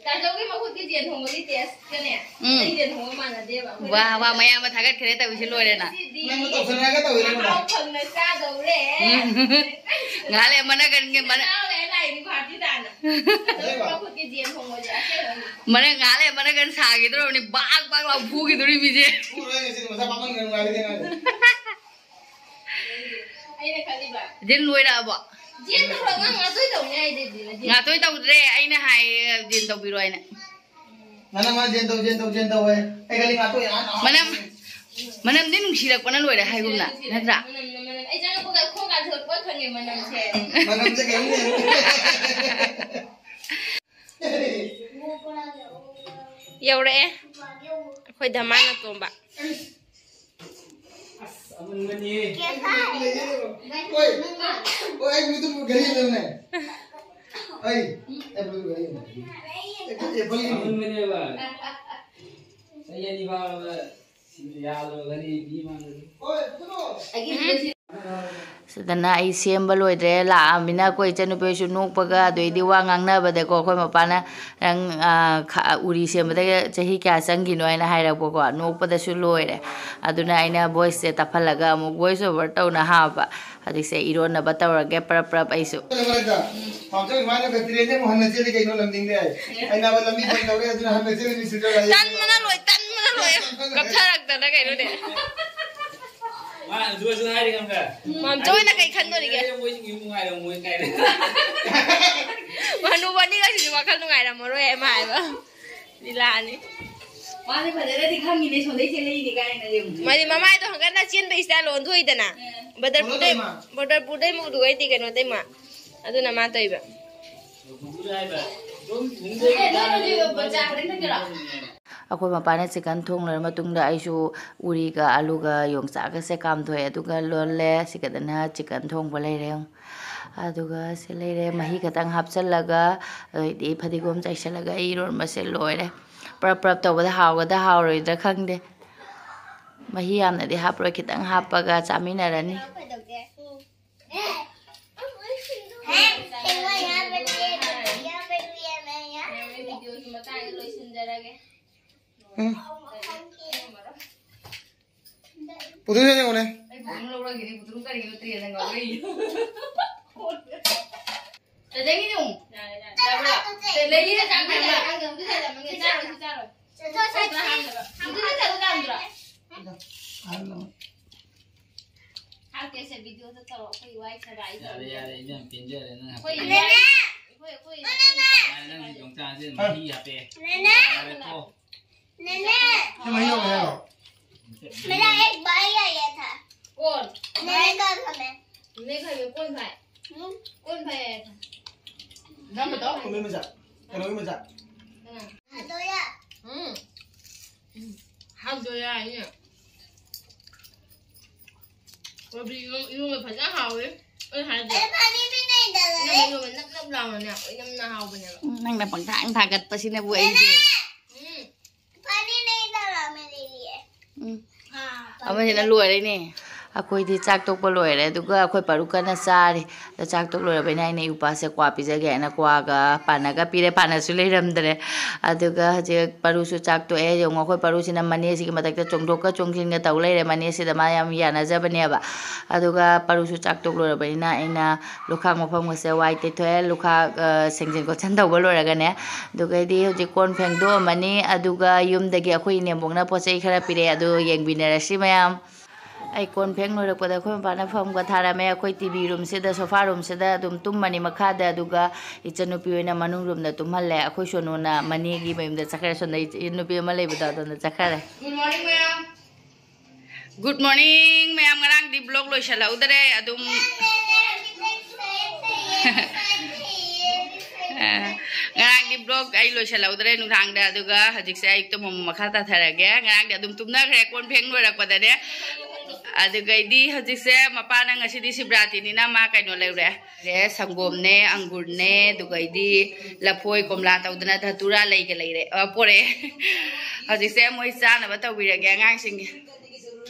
ꯗꯥꯆꯧꯒꯤ ꯃꯈꯨꯠꯀꯤ ꯌꯦꯟ ꯊꯣꯡꯕꯒꯤ tasteꯀꯅꯦ, ꯎꯝ꯫ ꯑꯩ ꯌꯦꯟ ꯊꯣꯡꯕ ꯃꯥꯟꯅꯗꯦꯕ꯫ ꯑꯩꯈꯣꯏ ꯋꯥ, ꯋꯥ, ꯃꯌꯥꯝ ꯑꯃ ꯊꯥꯒꯠꯈ꯭ꯔꯦ ꯇꯧꯔꯤꯁꯦ ꯂꯣꯏꯔꯦꯅ꯫ ꯉꯁꯤꯗꯤ ꯅꯪꯅ ꯇꯧꯁꯟꯅꯔꯒ ꯇꯧꯔꯤꯔꯣ? ꯃꯍꯥꯎ ꯐꯪꯅ ꯆꯥꯗꯧꯔꯦ꯫ ꯎꯝ꯫ ꯉꯥꯏꯍꯥꯛ ꯂꯩ ꯃꯅꯒꯟꯒꯤ ꯃꯅ-, ꯉꯥꯏꯍꯥꯛ ꯂꯩ ꯂꯥꯛꯏꯅꯤ party ꯇꯥꯅ꯫ ꯗꯥꯆꯧꯒꯤ ꯃꯈꯨꯠꯀꯤ ꯌꯦꯟ ꯊꯣꯡꯕꯁꯦ ꯑꯁꯦꯡꯕꯅꯤ꯫ ꯃꯅ-, ꯉꯥꯏꯍꯥꯛ ꯂꯩ ꯃꯅꯒꯟ ꯁꯥꯈꯤꯗ꯭ꯔꯕꯅꯤ, ꯕꯥꯛ ꯕꯥꯛ ꯂꯥꯎ ꯐꯨꯈꯤꯗꯣꯔꯤ ꯃꯤꯁꯦ꯫ ꯐꯨꯔꯣꯏ ꯉꯁꯤꯗꯤ ꯃꯁꯥ ꯄꯥꯛꯃꯟꯈ꯭ꯔꯦ, ꯅꯨꯡꯉꯥꯏꯔꯦ ꯉꯥꯏꯔꯦ꯫ ꯑꯩꯅ ꯈꯜꯂꯤꯕ꯫ ꯖꯤꯟ ꯂꯣꯏꯔꯛꯑꯕꯣ? ꯖꯤꯟ ꯇꯧꯔꯣ, ꯑꯉꯥꯡ ꯉꯥꯇꯣꯏ ꯇꯧꯅꯤ ꯍꯥꯏꯗꯨꯗꯤ ꯅꯆꯦ꯫ ꯉꯥꯇꯣꯏ ꯇꯧꯗ꯭ꯔꯦ, ꯑꯩꯅ ꯍꯥꯏꯌꯦ ꯖꯤꯟ ꯇꯧꯕꯤꯔꯣ ꯍꯥꯏꯅ꯫ ꯅꯅꯝ ꯃꯥ ꯖꯤꯟ ꯇꯧ, ꯖꯤꯟ ꯇꯧ, ꯖꯤꯟ ꯇꯧ ꯍꯥꯏ꯫ ꯑꯩ ꯈꯜꯂꯤ ꯉꯥꯇꯣꯏ ꯑꯍꯥꯟ ꯑꯍꯥꯟ ꯃꯅꯝ, ꯃꯅꯝꯗꯤ ꯅꯨꯡꯁꯤꯔꯛꯄꯅ ꯂꯣꯏꯔꯦ ꯍꯥꯏꯒꯨꯝꯅ, ꯅꯨꯡꯁꯤꯔꯛꯑꯦ, ꯅꯠꯇ꯭ꯔꯥ? ꯃꯅꯝ, ꯃꯅꯝ꯫ ꯑꯩ ꯆꯪꯉꯛꯄꯒ ꯈꯣꯡ ꯀꯥꯟꯊꯣꯛꯄ ꯈꯪꯉꯦ ꯃꯅꯝꯁꯦ꯫ ꯃꯅꯝꯁꯦ ꯀꯩꯅꯣꯝ ꯂꯩꯔꯦ꯫ ꯌꯧꯔꯛꯑꯦ ꯑꯩꯈꯣꯏ ꯙꯃꯥꯅ ꯇꯣꯝꯕ꯫ ꯑꯁ, ꯑꯃꯨꯟꯕꯅꯤꯍꯦ꯫ ꯍꯣꯏ꯫ ꯍꯣꯏ, ꯑꯩ ꯃꯤꯗꯨꯕꯨ ꯘꯔꯤ ꯑꯃꯅꯦ꯫ ꯑꯩ, ꯑꯦꯄꯜ ꯘꯔꯤ ꯑꯃꯅꯦ꯫ ꯑꯦꯄꯜ, ꯑꯦꯄꯜꯒꯤꯅꯤ꯫ ꯑꯃꯨꯟꯕꯅꯦꯕ꯫ ꯆꯍꯤ ꯑꯅꯤ ꯐꯥꯔꯕ ꯁꯤꯗ ꯌꯥꯜꯂꯕ ꯘꯔꯤ ꯃꯤ ꯃꯥꯡꯗ꯫ ꯍꯣꯏ, ꯑꯗꯨꯅꯣ꯫ ꯁꯤꯗꯅ ꯑꯩ ꯁꯦꯝꯕ ꯂꯣꯏꯗ꯭ꯔꯦ, ꯂꯥꯛꯑꯃꯤꯅ ꯑꯩꯈꯣꯏ ꯏꯆꯟꯅꯨꯄꯤ ꯍꯣꯏꯁꯨ ꯅꯣꯛꯄꯒ, ꯑꯗꯩꯗꯤ ꯋꯥ ꯉꯥꯡꯅꯕꯗꯀꯣ, ꯑꯩꯈꯣꯏ ꯃꯄꯥꯅ, "ꯅꯪ, ꯑ, ꯈ-, ꯎꯔꯤ ꯁꯦꯝꯕꯗ ꯆꯍꯤ ꯀꯌꯥ ꯆꯪꯈꯤꯅꯣ?" ꯍꯥꯏꯅ ꯍꯥꯏꯔꯛꯄꯀꯣ, ꯅꯣꯛꯄꯗꯁꯨ ꯂꯣꯏꯔꯦ꯫ ꯑꯗꯨꯅ ꯑꯩꯅ voiceꯁꯦ ꯇꯞꯍꯜꯂꯒ ꯑꯃꯨꯛ voice over ꯇꯧꯅ ꯍꯥꯞꯄ꯫ ꯍꯧꯖꯤꯛꯁꯦ ꯏꯔꯣꯟꯅꯕ ꯇꯧꯔꯒꯦ ꯄ꯭ꯔꯞ ꯄ꯭ꯔꯞ ꯑꯩꯁꯨ꯫ ꯃꯔꯛꯇ ꯄꯥꯝꯖꯧ ꯏꯃꯥꯅꯒ ꯇ꯭ꯔꯦꯟꯁꯦ ꯑꯃꯨꯛ ꯍꯟꯅ ꯆꯦꯜꯂꯤ ꯀꯩꯅꯣ ꯂꯝꯗꯤꯡꯗꯦ ꯍꯥꯏ꯫ ꯑꯩꯅ ꯍꯥꯏꯕ ꯂꯝꯕꯤ ꯕꯟ ꯇꯧꯔꯦ ꯑꯗꯨꯅ ꯍꯟꯅ ꯆꯦꯜꯂꯤ ꯃꯤ ꯁꯤꯗ ꯂꯥꯛꯑꯦ꯫ ꯇꯟꯕꯅ ꯂꯣꯏ, ꯇꯟꯕꯅ ꯂꯣꯏ꯫ ꯀꯞꯊꯔꯛꯇꯅ ꯀꯩꯅꯣꯅꯦ꯫ ꯃꯥ ꯑꯗꯨꯁꯨ ꯍꯥꯏꯔꯤ ꯈꯪꯕ꯭ꯔꯥ? ꯃꯥꯝꯆꯧ ꯍꯣꯏꯅ ꯀꯩ ꯈꯟꯗꯣꯔꯤꯒꯦ? ꯃꯣꯏꯁꯤꯡꯁꯤ ꯅꯨꯡꯉꯥꯏꯔꯝꯃꯣꯏ ꯀꯥꯏꯅ꯫ ꯍꯅꯨꯕ ꯑꯅꯤꯒꯁꯤꯗꯤ ꯋꯥꯈꯜ ꯅꯨꯡꯉꯥꯏꯔꯝꯃꯔꯣꯏ ꯍꯥꯏ ꯃꯥ ꯍꯥꯏꯕ꯫ ꯂꯤꯂꯥꯅꯤ꯫ ꯃꯥꯗꯤ ꯐꯖꯅꯗꯤ ꯈꯪꯉꯤꯅꯦ, ꯁꯣꯟꯗꯩ ꯆꯦꯜꯂꯛꯏꯅꯦ ꯀꯥꯏꯅ ꯌꯦꯡꯉꯨ꯫ ꯃꯥꯗꯤ ꯃꯃꯥꯏꯗꯣ ꯍꯪꯒꯠꯅ ꯆꯦꯟꯕ style ꯑꯣꯟꯊꯣꯛꯏꯗꯅ꯫ ꯎꯝ꯫ ꯕꯗꯔ ꯄꯨꯗꯩ, ꯕꯗꯔ ꯄꯨꯗꯩ ꯃꯧꯗꯨꯒꯩꯗꯤ ꯀꯩꯅꯣ ꯇꯧꯏ ꯃꯥ꯫ ꯑꯗꯨꯅ ꯃꯥ ꯇꯧꯏꯕ꯫ ꯑꯦ, ꯅꯣꯏ ꯍꯧꯖꯤꯛ ꯕꯣꯠ ꯆꯥ ꯈꯛꯇꯪ ꯊꯛꯀꯦꯔꯣ? ꯑꯩꯈꯣꯏ ꯃꯄꯥꯅ chicken ꯊꯣꯡ ꯂꯣꯏꯔ ꯃꯇꯨꯡꯗ ꯑꯩꯁꯨ ꯎꯔꯤꯒ ꯑꯂꯨꯒ ꯌꯣꯡꯆꯥꯛꯀꯁꯦ ꯀꯥꯝꯊꯣꯛꯑꯦ, ꯑꯗꯨꯒ ꯂꯣꯜꯂꯦ꯫ ꯁꯤꯒꯗꯅ chicken ꯊꯣꯡꯕ ꯂꯩꯔꯦ꯫ ꯑꯗꯨꯒ ꯁꯤ ꯂꯩꯔꯦ, ꯃꯍꯤ ꯈꯛꯇꯪ ꯍꯥꯞꯆꯜꯂꯒ ꯑꯗꯩꯗꯤ ꯐꯗꯤꯒꯣꯝ ꯆꯥꯏꯁꯜꯂꯒ ꯑꯩ ꯏꯔꯣꯟꯕꯁꯦ ꯂꯣꯏꯔꯦ꯫ ꯄ꯭ꯔꯞ ꯄ꯭ꯔꯞ ꯇꯧꯕꯗ ꯍꯥꯎꯒꯗ꯭ꯔꯥ ꯍꯥꯎꯔꯣꯏꯗ꯭ꯔꯥ ꯈꯪꯗꯦ꯫ ꯃꯍꯤ ꯌꯥꯝꯅꯗꯤ ꯍꯥꯞꯄꯔꯣꯏ, ꯈꯤꯇꯪ ꯍꯥꯞꯄꯒ ꯆꯥꯃꯤꯟꯅꯔꯅꯤ꯫ ꯄꯨꯊꯣꯛꯁꯦ ꯌꯦꯡꯉꯨꯅꯦ꯫ ꯑꯩ ꯄꯨꯊꯣꯛ ꯂꯧꯔꯒꯦꯅꯦ, ꯄꯨꯊꯣꯛ ꯀꯔꯤꯒꯤꯅꯣ ꯇ꯭ꯔꯦꯟꯗ ꯉꯥꯎꯔꯛꯏ? ꯆꯥꯖꯅꯤꯡꯉꯤꯅꯦ ꯑꯃꯨꯛ꯫ ꯌꯥꯔꯦ, ꯌꯥꯔꯦ꯫ ꯌꯥꯕ꯭ꯔꯣ? ꯂꯩꯌꯦ, ꯆꯥꯛ ꯂꯩꯌꯦ꯫ ꯆꯥꯔꯣꯏ, ꯆꯥꯔꯣꯏ꯫ ꯆꯠꯊꯣꯛ ꯆꯠꯁꯤ꯫ ꯍꯥꯞꯇꯦꯁꯦ, video ꯗ ꯇꯧꯔꯣ, ꯑꯩꯈꯣꯏ ꯋꯥꯔꯤ ꯁꯥꯟꯅꯔꯤ ꯌꯥꯔꯦ, ꯇꯧꯔꯣ꯫ ꯌꯥꯔꯦ, ꯏꯕꯦꯝ, ꯄꯦꯟꯖꯔꯦ, ꯅꯪ ꯑꯩꯈꯣꯏ ꯍꯥꯞꯄꯦ꯫ ꯏꯕꯥꯅꯤ, ꯑꯩꯈꯣꯏ, ꯑꯩꯈꯣꯏ ꯌꯥꯔꯦ, ꯅꯪ ꯌꯣꯡꯆꯥꯛꯁꯦ ꯃꯍꯤ ꯍꯥꯞꯄꯦ꯫ ꯅꯦꯅꯦ! ꯌꯥꯔꯦꯀꯣ꯫ ꯅꯦꯅꯦ! ꯁꯤ ꯃꯍꯤ ꯌꯥꯎꯕ ꯌꯥꯔꯣ? मेरा एक भाई आया था। कौन? मेरे घर में। मेरे घर में कौन भाई? हम्म? कौन भाई आया था? नाम बताओ। ꯀꯩꯅꯣꯒꯤ ꯃꯆꯥ꯫ ꯀꯩꯅꯣꯒꯤ ꯃꯆꯥ꯫ ꯀꯅꯥ? ꯍꯥꯗꯣꯌꯥ꯫ ꯎꯝ꯫ ꯍꯥꯗꯣꯌꯥ ꯍꯥꯏꯅꯦ꯫ ꯀꯣꯕꯤ ꯏꯔꯣ-, ꯏꯔꯣꯝꯕ ꯐꯖꯅ ꯍꯥꯎꯋꯦ꯫ ꯑꯩ ꯍꯥꯏꯗ꯭ꯔꯣ? ꯑꯩ ꯄꯥꯅꯤ ꯄꯤꯅꯩꯗ ꯂꯩ꯫ ꯏꯔꯣꯝꯕ ꯅꯞ ꯅꯞ ꯂꯥꯎꯅꯅꯦ, ꯏꯅꯝꯅ ꯍꯥꯎꯕꯅꯦꯕ꯫ ꯎꯝ, ꯅꯪꯅ ꯄꯪꯊꯥꯡ ꯊꯥꯒꯠꯄꯁꯤꯅꯕꯨ ꯑꯩꯁꯦ꯫ ꯎꯝ꯫ पानी नहीं डाला मेरे लिए। ꯎꯝ꯫ हाँ, ꯑꯃꯁꯤꯅ ꯂꯣꯏꯔꯦꯅꯦ꯫ ꯑꯩꯈꯣꯏꯗꯤ ꯆꯥꯛ ꯇꯣꯛꯄ ꯂꯣꯏꯔꯦ, ꯑꯗꯨꯒ ꯑꯩꯈꯣꯏ ꯄꯥꯔꯨ ꯀꯟꯅ ꯆꯥꯔꯤ꯫ ꯑꯗꯣ ꯆꯥꯛ ꯇꯣꯛ ꯂꯣꯏꯔꯕꯅꯤꯅ ꯑꯩꯅ ꯏꯎꯄꯥꯁꯦ ꯀ꯭ꯋꯥ ꯄꯤꯖꯒꯦ ꯍꯥꯏꯅ ꯀ꯭ꯋꯥꯒ ꯄꯥꯟꯅꯒ ꯄꯤꯔꯦ, ꯄꯥꯟꯅꯁꯨ ꯂꯩꯔꯝꯗ꯭ꯔꯦ꯫ ꯑꯗꯨꯒ ꯍꯧꯖꯤꯛ ꯄꯥꯔꯨꯁꯨ ꯆꯥꯛ ꯇꯣꯛꯑꯦ꯫ ꯌꯦꯡꯉꯣ, ꯑꯩꯈꯣꯏ ꯄꯥꯔꯨꯁꯤꯅ ꯃꯅꯦꯁꯤꯒꯤ ꯃꯊꯛꯇ ꯆꯣꯡꯊꯣꯛꯀ ꯆꯣꯡꯁꯤꯟꯒ ꯇꯧ ꯂꯩꯔꯦ꯫ ꯃꯅꯦꯁꯤꯗ ꯃꯥ ꯌꯥꯝ ꯌꯥꯅꯖꯕꯅꯦꯕ꯫ ꯑꯗꯨꯒ ꯄꯥꯔꯨꯁꯨ ꯆꯥꯛ ꯇꯣꯛ ꯂꯣꯏꯔꯕꯅꯤꯅ ꯑꯩꯅ ꯂꯨꯈꯥꯛ ꯃꯐꯝꯒꯁꯦ ꯋꯥꯏ ꯇꯩꯊꯣꯛꯑꯦ꯫ ꯂꯨꯈꯥꯛ, ꯑ, ꯁꯦꯡꯖꯤꯟ ꯈꯣꯠꯆꯤꯟ ꯇꯧꯕ ꯂꯣꯏꯔꯒꯅꯦ꯫ ꯑꯗꯨꯒꯩꯗꯤ ꯍꯧꯖꯤꯛ ꯀꯣꯟ ꯐꯦꯡꯗꯣꯛꯑꯝꯃꯅꯤ꯫ ꯑꯗꯨꯒ ꯌꯨꯝꯗꯒꯤ ꯑꯩꯈꯣꯏ ꯏꯅꯦꯝꯕꯣꯛꯅ ꯄꯣꯠ ꯆꯩ ꯈꯔ ꯄꯤꯔꯛꯑꯦ, ꯑꯗꯨ ꯌꯦꯡꯃꯤꯟꯅꯔꯁꯤ ꯃꯌꯥꯝ꯫ ꯑꯩ ꯀꯣꯟ ꯐꯦꯡ ꯂꯣꯏꯔꯛꯄꯗ ꯑꯩꯈꯣꯏ ꯃꯄꯥꯅ ꯐꯝꯒ ꯊꯥꯔꯝꯃꯦ꯫ ꯑꯩꯈꯣꯏ ꯇꯤ ꯚꯤ ꯔꯨꯝꯁꯤꯗ, ꯁꯣꯐꯥ ꯔꯨꯝꯁꯤꯗ ꯑꯗꯨꯝ ꯇꯨꯝꯃꯅꯤ ꯃꯈꯥꯗ, ꯑꯗꯨꯒ ꯏꯆꯟꯅꯨꯄꯤ ꯑꯣꯏꯅ ꯃꯅꯨꯡ ꯔꯨꯝꯗ ꯇꯨꯝꯍꯜꯂꯦ꯫ ꯑꯩꯈꯣꯏ ꯁꯣꯅꯨꯅ ꯃꯅꯦꯒꯤ ꯃꯌꯨꯝꯗ ꯆꯠꯈ꯭ꯔꯦ꯫ ꯁꯣꯝꯗ ꯏꯆꯟꯅꯨꯄꯤ ꯑꯃ ꯂꯩꯕꯗꯣ ꯑꯗꯣꯝꯗ ꯆꯠꯈ꯭ꯔꯦ꯫ Good morning, ꯃꯌꯥꯝ꯫ Good morning, ꯃꯌꯥꯝ꯫ ꯉꯔꯥꯡꯗꯤ vlog ꯂꯣꯏꯁꯜꯍꯧꯗꯔꯦ ꯑꯗꯨꯝ꯫ ꯑ, ꯉꯔꯥꯡꯗꯤ vlog ꯑꯩ ꯂꯣꯏꯁꯜꯍꯧꯗ꯭ꯔꯦ ꯅꯨꯡꯗꯥꯡꯗ, ꯑꯗꯨꯒ ꯍꯧꯖꯤꯛꯁꯦ ꯑꯌꯨꯛꯇ ꯃꯣꯃꯣ ꯃꯈꯥ ꯇꯥꯊꯔꯒꯦ꯫ ꯉꯔꯥꯡꯗꯤ ꯑꯗꯨꯝ ꯇꯨꯝꯅꯈ꯭ꯔꯦ ꯀꯣꯟ ꯐꯦꯡ ꯂꯣꯏꯔꯛꯄꯗꯅꯦ꯫ ꯑꯗꯨꯒꯩꯗꯤ ꯍꯧꯖꯤꯛꯁꯦ ꯃꯄꯥꯅ ꯉꯁꯤꯗꯤ ꯁꯤꯕ꯭ꯔꯥꯇꯤꯅꯤꯅ ꯃꯥ ꯀꯩꯅꯣ ꯂꯩꯔꯦ꯫ ꯁꯪꯒꯣꯝꯅꯦ, ꯑꯪꯒꯨꯔꯅꯦ, ꯑꯗꯨꯒꯩꯗꯤ ꯂꯐꯣꯏ, ꯀꯣꯝꯂꯥ ꯇꯧꯗꯅ ꯙꯇꯨꯔꯥ ꯂꯩꯒ ꯂꯩꯔꯦ, ꯑ, ꯄꯣꯔꯛꯑꯦ꯫ ꯍꯧꯖꯤꯛꯁꯦ ꯃꯣꯏ ꯆꯥꯅꯕ ꯇꯧꯕꯤꯔꯒꯦ ꯑꯉꯥꯡꯁꯤꯡꯒꯤ꯫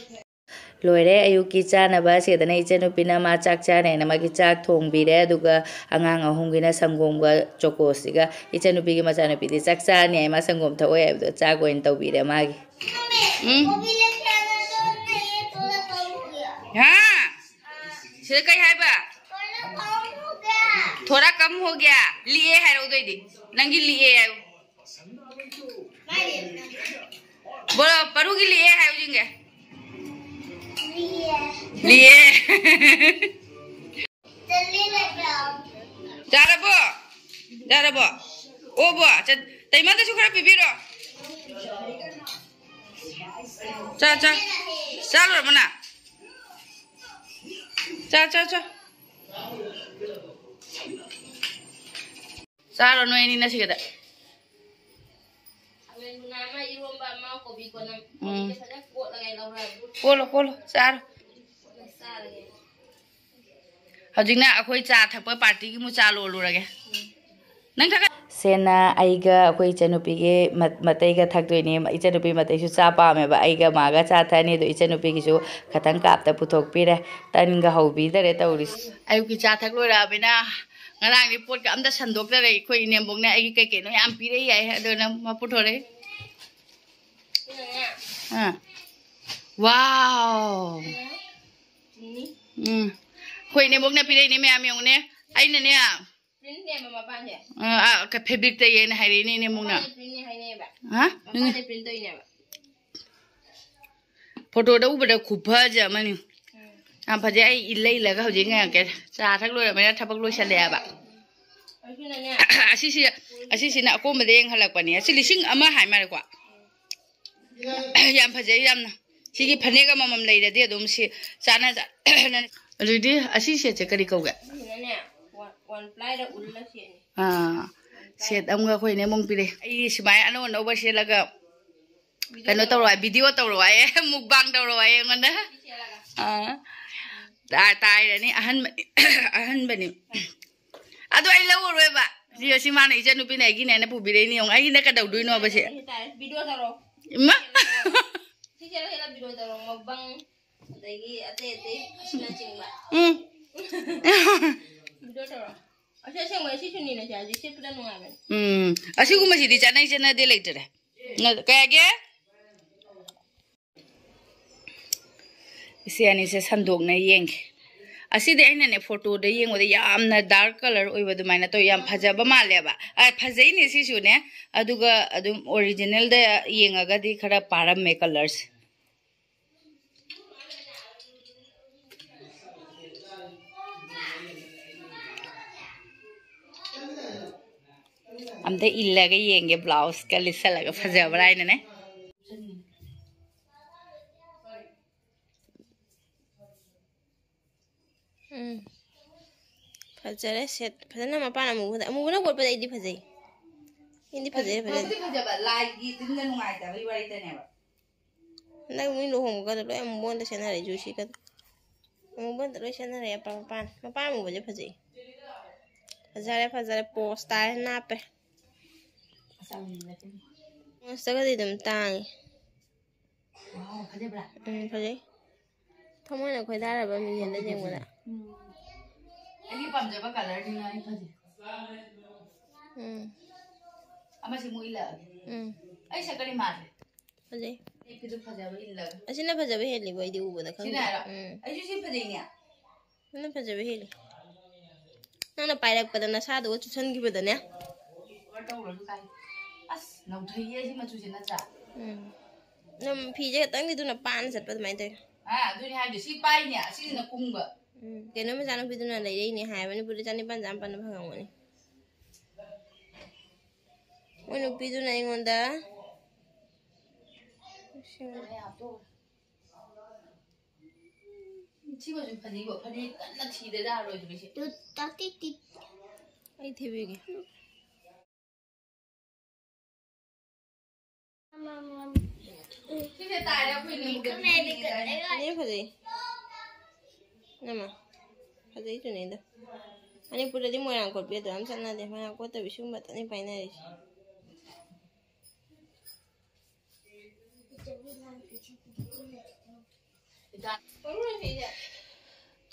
ꯂꯣꯏꯔꯦ ꯑꯌꯨꯛꯀꯤ ꯆꯥꯅꯕ꯫ ꯁꯤꯗꯅ ꯏꯆꯟꯅꯨꯄꯤꯅ ꯃꯥ ꯆꯥꯛ ꯆꯥꯅꯦꯅ ꯃꯥꯒꯤ ꯆꯥꯛ ꯊꯣꯡꯕꯤꯔꯦ꯫ ꯑꯗꯨꯒ ꯑꯉꯥꯡ ꯑꯍꯨꯝꯒꯤꯅ ꯁꯪꯒꯣꯝꯒ ꯆꯣꯀꯣꯁꯤꯒ꯫ ꯏꯆꯟꯅꯨꯄꯤꯒꯤ ꯃꯆꯥꯅꯨꯄꯤꯗꯤ ꯆꯥꯛ ꯆꯥꯅꯤ ꯍꯥꯏ, ꯃꯥ ꯁꯪꯒꯣꯝ ꯊꯛꯑꯣꯏ ꯍꯥꯏꯕꯗꯣ ꯆꯥꯛ ꯑꯣꯏꯅ ꯇꯧꯕꯤꯔꯦ ꯃꯥꯒꯤ꯫ ꯎꯝ꯫ ꯍꯥ? ꯁꯤꯗ ꯀꯩ ꯍꯥꯏꯕ? ꯊꯣꯔꯥ ꯀꯝ ꯍꯣ ꯒꯌꯥ? ꯂꯤꯛꯑꯦ ꯍꯥꯏꯔꯛꯎꯗꯣꯏꯗꯤ꯫ ꯅꯪꯒꯤ ꯂꯤꯛꯑꯦ ꯍꯥꯏꯌꯨ꯫ ꯕꯣꯂꯣ, ꯄꯔꯨꯒꯤ ꯂꯤꯛꯑꯦ ꯍꯥꯏꯌꯨ ꯌꯦꯡꯒꯦ꯫ ꯂꯤꯛꯑꯦ꯫ ꯆꯥꯔꯕꯣ? ꯆꯥꯔꯕꯣ? ꯑꯣꯕꯣ, ꯆ-, ꯇꯩꯃꯗꯁꯨ ꯈꯔ ꯄꯤꯕꯤꯔꯣ꯫ ꯆꯥ, ꯆꯥ꯫ ꯆꯥ ꯂꯣꯏꯔꯕꯣ ꯅꯪ? ꯆꯥ, ꯆꯥ, ꯆꯥ꯫ ꯆꯥꯔꯣ ꯅꯣꯏ ꯑꯅꯤ ꯅꯁꯤꯒꯗ꯫ ꯎꯝ꯫ ꯀꯣꯠꯂꯣ, ꯀꯣꯠꯂꯣ, ꯆꯥꯔꯣ꯫ ꯍꯧꯖꯤꯛꯅ ꯑꯩꯈꯣꯏ ꯆꯥ ꯊꯛꯄ ꯄꯥꯔꯇꯤꯒꯤ ꯑꯃꯨꯛ ꯆꯥ ꯂꯣꯜꯂꯨꯔꯒꯦ꯫ ꯅꯪ ꯊꯛꯀ- ꯁꯦꯅ ꯑꯩꯒ ꯑꯩꯈꯣꯏ ꯏꯆꯟꯅꯨꯄꯤꯒꯤ ꯃ-, ꯃꯇꯩꯒ ꯊꯛꯇꯣꯏꯅꯦ꯫ ꯏꯆꯟꯅꯨꯄꯤ ꯃꯇꯩꯁꯨ ꯆꯥ ꯄꯥꯝꯃꯦꯕ꯫ ꯑꯩꯒ ꯃꯥꯒ ꯆꯥ ꯊꯛꯑꯅꯤ꯫ ꯑꯗꯣ ꯏꯆꯟꯅꯨꯄꯤꯒꯤꯁꯨ ꯈꯇꯪ ꯀꯥꯞꯇ ꯄꯨꯊꯣꯛꯄꯤꯔꯦ꯫ ꯇꯟꯒ ꯍꯧꯕꯤꯗꯔꯦ ꯇꯧꯔꯤꯁꯦ꯫ ꯑꯌꯨꯛꯀꯤ ꯆꯥ ꯊꯛ ꯂꯣꯏꯔꯛꯑꯕꯅꯤꯅ ꯉꯔꯥꯡꯗꯤ ꯄꯣꯠꯀ ꯑꯝꯇ ꯁꯟꯗꯣꯛꯇꯔꯦ꯫ ꯑꯩꯈꯣꯏ ꯏꯅꯦꯝꯕꯣꯛꯅ ꯑꯩꯒꯤ ꯀꯩ ꯀꯩꯅꯣ ꯌꯥꯝ ꯄꯤꯔꯛꯏ ꯍꯥꯏ꯫ ꯑꯗꯨꯅ ꯃꯥ ꯄꯨꯊꯣꯔꯛꯏ꯫ ꯑꯥ꯫ ꯋꯥꯎ꯫ ꯎꯝ꯫ ꯑꯩꯈꯣꯏ ꯏꯅꯦꯝꯕꯣꯛꯅ ꯄꯤꯔꯛꯏꯅꯦ ꯃꯌꯥꯝ ꯌꯦꯡꯉꯨꯅꯦ꯫ ꯑꯩꯅꯅꯦ, ꯄ꯭ꯔꯤꯟꯠꯅꯦꯕ ꯃꯄꯥꯟꯁꯦ꯫ ꯑ, ꯑ, ꯀ-, ꯐꯦꯕ꯭ꯔꯤꯛꯇ ꯌꯦꯅ ꯍꯥꯏꯔꯛꯏꯅꯦ ꯏꯅꯦꯝꯕꯣꯛꯅ꯫ ꯃꯄꯥꯟꯁꯦ ꯄ꯭ꯔꯤꯟꯠꯅꯦ ꯍꯥꯏꯅꯩꯌꯦꯕ꯫ ꯍꯥ? ꯃꯄꯥꯟꯁꯦ ꯄ꯭ꯔꯤꯟꯠ ꯇꯧꯔꯤꯅꯦꯕ꯫ ꯐꯣꯇꯣꯗ ꯎꯕꯗ ꯈꯨꯐꯖ ꯑꯃꯅꯤ꯫ ꯎꯝ꯫ ꯌꯥꯝ ꯐꯖꯩ꯫ ꯑꯩ ꯏꯜꯂ ꯏꯜꯂꯒ ꯍꯧꯖꯤꯛ ꯉꯥꯡꯉꯛꯀꯦ꯫ ꯆꯥ ꯊꯛ ꯂꯣꯏꯔꯕꯅꯤꯅ ꯊꯕꯛ ꯂꯣꯏꯁꯜꯂꯦ ꯍꯥꯏꯕ꯫ ꯑꯩꯁꯨꯅꯅꯦ꯫ ꯑꯁꯤꯁꯤ, ꯑꯁꯤꯁꯤꯅ ꯑꯀꯣꯟꯕꯗ ꯌꯦꯡꯍꯜꯂꯛꯄꯅꯤ꯫ ꯑꯁꯤ ꯂꯤꯁꯤꯡ ꯑꯃ ꯍꯥꯏ ꯃꯥꯜꯂꯦꯀꯣ꯫ ꯌꯥꯝ ꯐꯖꯩ ꯌꯥꯝꯅ꯫ ꯁꯤꯒꯤ ꯐꯅꯦꯛ ꯑꯃꯃꯝ ꯂꯩꯔꯗꯤ ꯑꯗꯨꯝ ꯁꯤ ꯆꯥꯅ ꯆꯥꯅ-, ꯑꯗꯨꯗꯤ ꯑꯁꯤ ꯁꯦꯠꯁꯦ ꯀꯔꯤ ꯀꯧꯒꯦ? ꯁꯤꯅꯅꯦ, ꯋꯥꯟ, ꯋꯥꯟ ꯄ꯭ꯂꯥꯏꯗ ꯎꯜꯂ ꯁꯦꯠꯅꯤ꯫ ꯑꯥ, ꯁꯦꯠ ꯑꯃꯒ ꯑꯩꯈꯣꯏ ꯏꯅꯦꯝꯕꯣꯛꯅ ꯄꯤꯔꯛꯑꯦ꯫ ꯑꯩ ꯁꯨꯃꯥꯏꯅ ꯑꯅꯧ ꯑꯅꯧꯕ ꯁꯦꯠꯂꯒ ꯀꯩꯅꯣ ꯇꯧꯔꯣ ꯍꯥꯏ, ꯚꯤꯗꯤꯑꯣ ꯇꯧꯔꯣ ꯍꯥꯏꯌꯦ, ꯃꯨꯛꯕꯥꯡ ꯇꯧꯔꯣ ꯍꯥꯏꯌꯦ ꯑꯩꯉꯣꯟꯗ꯫ ꯁꯤ ꯁꯦꯠꯂꯒ꯫ ꯑꯥ, ꯇꯥ-, ꯇꯥꯏꯔꯅꯤ꯫ ꯑꯍꯟꯕ-, ꯑꯍꯟꯕꯅꯤ꯫ ꯑꯗꯣ ꯑꯩ ꯂꯧꯔꯔꯣꯏꯕ꯫ ꯁꯤ, ꯁꯤ ꯃꯥꯅ ꯏꯆꯟꯅꯨꯄꯤꯅ ꯑꯩꯒꯤꯅꯦꯅ ꯄꯨꯕꯤꯔꯛꯏꯅꯦ ꯌꯦꯡꯉꯨ꯫ ꯑꯩꯒꯤꯅ ꯀꯩꯗꯧꯗꯣꯏꯅꯣꯕ ꯁꯤ? ꯁꯤ ꯇꯥꯔꯦ, ꯚꯤꯗꯤꯑꯣ ꯇꯧꯔꯣ꯫ ꯏꯃꯥ! ꯁꯤ ꯁꯦꯠꯂ ꯁꯦꯠꯂ ꯚꯤꯗꯤꯑꯣ ꯇꯧꯔꯣ, ꯃꯨꯛꯕꯥꯡ, ꯑꯗꯒꯤ ꯑꯇꯩ ꯑꯇꯩ ꯑꯁꯤꯅꯆꯤꯡꯕ꯫ ꯎꯝ꯫ ꯚꯤꯗꯤꯑꯣ ꯇꯧꯔꯣ꯫ ꯑꯁꯤ ꯑꯁꯦꯡꯕ, ꯁꯤ ꯁꯨꯅꯤꯅ ꯁꯦ ꯍꯧꯖꯤꯛ ꯁꯦꯠꯄꯗ ꯅꯨꯡꯉꯥꯏꯕꯅꯤ꯫ ꯎꯝ꯫ ꯑꯁꯤꯒꯨꯝꯕꯁꯤꯗꯤ ꯆꯠꯅꯩ ꯆꯠꯅꯗꯦ ꯂꯩꯇ꯭ꯔꯦ꯫ ꯅ-, ꯀꯌꯥꯒꯤ? ꯏꯆꯦ ꯑꯅꯤꯁꯦ ꯁꯟꯗꯣꯛꯅ ꯌꯦꯡꯒꯦ꯫ ꯑꯁꯤꯗꯤ ꯑꯩꯅꯅꯦ, ꯐꯣꯇꯣꯗ ꯌꯦꯡꯕꯗ ꯌꯥꯝꯅ ꯗꯥꯔꯛ ꯀꯂꯔ ꯑꯣꯏꯕ ꯑꯗꯨꯃꯥꯏꯅ ꯇꯧꯋꯤ꯫ ꯌꯥꯝ ꯐꯖꯕ ꯃꯥꯜꯂꯦꯕ꯫ ꯑ, ꯐꯖꯩꯅꯦ ꯁꯤꯁꯨꯅꯦ꯫ ꯑꯗꯨꯒ ꯑꯗꯨꯝ ꯑꯣꯔꯤꯖꯤꯅꯦꯜꯗ ꯌꯦꯡꯉꯒꯗꯤ ꯈꯔ ꯄꯥꯔꯝꯃꯦ ꯀꯂꯔꯁꯦ꯫ ꯑꯝꯇ ꯏꯜꯂꯒ ꯌꯦꯡꯒꯦ, ꯕ꯭ꯂꯥꯎꯁꯀ ꯂꯤꯠꯁꯜꯂꯒ ꯐꯖꯕ꯭ꯔꯥ ꯍꯥꯏꯅꯅꯦ꯫ ꯎꯝ꯫ ꯐꯖꯔꯦ ꯁꯦꯠ꯫ ꯐꯖꯅ ꯃꯄꯥꯟ ꯑꯃꯨꯕꯗ, ꯑꯃꯨꯕꯅ ꯀꯣꯠꯄꯗ ꯑꯩꯗꯤ ꯐꯖꯩ꯫ ꯑꯩꯗꯤ ꯐꯖꯩ, ꯐꯖꯩ꯫ ꯐꯕꯨꯗꯤ ꯐꯖꯕ, ꯂꯥꯏꯒꯤ ꯇꯤꯟꯅ ꯅꯨꯡꯉꯥꯏꯇꯕꯒꯤ ꯋꯥꯔꯤꯗꯅꯦꯕ꯫ ꯍꯟꯗꯛ ꯃꯤ ꯂꯨꯍꯣꯡꯕꯒꯗꯣ ꯂꯣꯏ ꯑꯃꯨꯕ ꯉꯥꯛꯇ ꯁꯦꯠꯅꯔꯦ, ꯖꯨꯁꯤꯒꯗꯣ꯫ ꯑꯃꯨꯕ ꯉꯥꯛꯇ ꯂꯣꯏ ꯁꯦꯠꯅꯔꯦ, ꯑꯄꯥꯝ ꯑꯄꯥꯝ꯫ ꯃꯄꯥꯟ ꯑꯃꯨꯕꯁꯦ ꯐꯖꯩ꯫ ꯐꯖꯔꯦ, ꯐꯖꯔꯦ, ꯄꯣꯁ ꯇꯥꯔꯦ, ꯅꯥꯞꯄꯦ꯫ ꯃꯣꯁꯇꯒꯗꯤ ꯑꯗꯨꯝ ꯇꯥꯡꯉꯤ꯫ ꯎꯝ, ꯐꯖꯩ꯫ ꯊꯃꯣꯏꯅ ꯈꯣꯏꯗꯥꯔꯕ ꯃꯤꯡꯁꯦꯜꯗ ꯌꯦꯡꯕꯗ꯫ ꯑꯩꯒꯤ ꯄꯥꯝꯖꯕ ꯀꯂꯔꯅꯤꯅ ꯑꯩ ꯐꯖꯩ꯫ ꯎꯝ꯫ ꯑꯃꯁꯤ ꯑꯃꯨꯛ ꯏꯜꯂꯛꯑꯒꯦ꯫ ꯎꯝ꯫ ꯑꯩ ꯁꯛꯀꯅꯤ ꯃꯥꯁꯦ꯫ ꯐꯖꯩ꯫ ꯂꯤꯞꯀꯤꯗꯨ ꯐꯖꯕ ꯏꯜꯂꯒ꯫ ꯑꯁꯤꯅ ꯐꯖꯕ ꯍꯦꯜꯂꯤꯕꯣ ꯑꯩꯗꯤ ꯎꯕꯗ ꯈꯪꯗꯦ꯫ ꯁꯤꯅ ꯍꯥꯏꯔꯣ? ꯎꯝ꯫ ꯑꯩꯁꯨ ꯁꯤ ꯐꯖꯩꯅꯦ꯫ ꯅꯪꯅ ꯐꯖꯕ ꯍꯦꯜꯂꯤ꯫ ꯅꯪꯅ ꯄꯥꯏꯔꯛꯄꯗ ꯅꯁꯥꯗꯨꯒ ꯆꯨꯁꯟꯈꯤꯕꯗꯅꯦ꯫ ꯀꯃꯥꯏꯅ ꯇꯧꯔꯁꯨ ꯀꯥꯏ꯫ ꯑꯁ, ꯅꯧꯊꯩꯌꯦ ꯁꯤ ꯃꯆꯨꯁꯦ ꯅꯠꯇ꯭ꯔꯥ? ꯎꯝ꯫ ꯅꯪ ꯐꯤꯁꯦ ꯈꯤꯇꯪꯗꯤ ꯊꯨꯅ ꯄꯥꯅ ꯆꯠꯄ ꯑꯗꯨꯃꯥꯏꯅ ꯇꯧꯋꯤ꯫ ꯑꯥ, ꯑꯗꯨꯅꯤ ꯍꯥꯏꯗꯣ꯫ ꯁꯤ ꯄꯥꯏꯅꯦ, ꯑꯁꯤꯁꯤꯅ ꯀꯨꯡꯕ꯫ ꯎꯝ꯫ ꯀꯩꯅꯣ ꯃꯆꯥꯅꯨꯄꯤꯗꯨꯅ ꯂꯩꯔꯛꯏꯅꯦ ꯍꯥꯏ꯫ ꯃꯅꯤꯄꯨꯔꯗ ꯆꯅꯤꯄꯥꯟ ꯆꯃꯥꯄꯟꯗ ꯐꯪꯉꯝꯒꯅꯤ꯫ ꯃꯣꯏ ꯅꯨꯄꯤꯗꯨꯅ ꯑꯩꯉꯣꯟꯗ ꯁꯤꯃꯁꯨ ꯐꯅꯦꯛꯀꯣ, ꯐꯅꯦꯛ ꯀꯟꯅ ꯊꯤꯗ ꯌꯥꯔꯣꯏꯗ꯭ꯔꯤꯁꯦ꯫ Two ꯇꯥꯛꯇꯤ T-. ꯑꯩ ꯊꯤꯕꯤꯒꯦ꯫ ꯁꯤꯁꯦ ꯇꯥꯏꯔꯦ ꯑꯩꯈꯣꯏ ꯅꯦꯝꯕꯣꯛꯇ ꯄꯤꯕꯤꯒꯦ ꯇꯥꯏꯅꯦ꯫ ꯐꯅꯦꯛ ꯐꯖꯩ꯫ ꯅꯃ ꯐꯖꯩ ꯆꯨꯅꯤꯗ꯫ ꯃꯅꯤꯄꯨꯔꯗꯗꯤ ꯃꯣꯏꯔꯥꯡ ꯀꯣꯠꯄꯤ ꯑꯗꯨ ꯌꯥꯝ ꯆꯠꯅꯗꯦ꯫ ꯃꯣꯏꯔꯥꯡ ꯀꯣꯠꯇꯕꯤ ꯁꯤꯒꯨꯝꯕꯇꯅꯤ ꯄꯥꯏꯅꯔꯤꯁꯦ꯫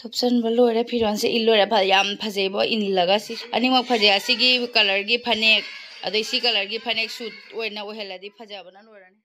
ꯊꯨꯞꯆꯟꯕ ꯂꯣꯏꯔꯦ, ꯐꯤꯔꯣꯜꯁꯦ ꯏꯜ ꯂꯣꯏꯔꯦ꯫ ꯐ-, ꯌꯥꯝ ꯐꯖꯩꯕꯣ ꯏꯜꯂꯒ꯫ ꯁꯤ ꯑꯅꯤꯃꯛ ꯐꯖꯩ꯫ ꯑꯁꯤꯒꯤ ꯀꯂꯔꯒꯤ ꯐꯅꯦꯛ, ꯑꯗꯩ ꯁꯤ ꯀꯂꯔꯒꯤ ꯐꯅꯦꯛ ꯁꯨꯠ ꯑꯣꯏꯅ ꯑꯣꯏꯍꯜꯂꯗꯤ ꯐꯖꯕꯅ ꯂꯣꯏꯔꯅꯤ꯫